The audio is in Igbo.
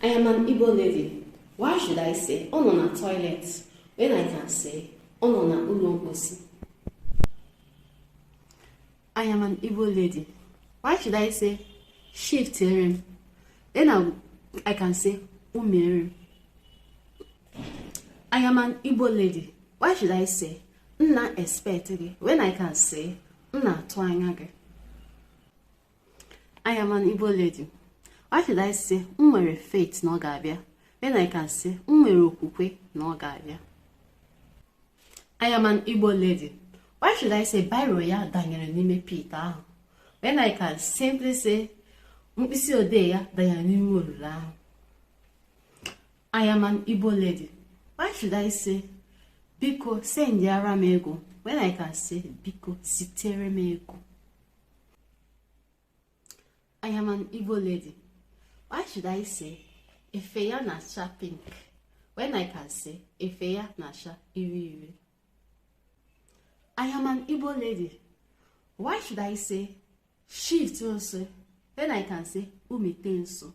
I am an Igbo lady. Why should I say ọ nọ na toilet when I can say ọ nọ na ụlọ mposi? I am an Igbo lady. Why should I say shift m when I can say umere m? I am an Igbo lady. Why should I say m na-expect gị when I can say m na-atụ anya gị? I am an Igbo lady. Why should I say m nwere faith na ọ ga-abịa when I can say m nwere okwukwe na ọ ga-abịa? I am an Igbo lady. Why should I say biro ya danyere n'ime pit ahụ when I can simply say mkpịsị odee ya danyere n'ime olulu ahụ? I am an Igbo lady. Why should I say biko sendiara m ego when I can say biko zitere m ego? I am an Igbo lady. Why should I say efe ya na-acha pink when I can say efe ya na-acha iri iri? I am an Igbo lady. Why should I say shift nso when I can say umete nso?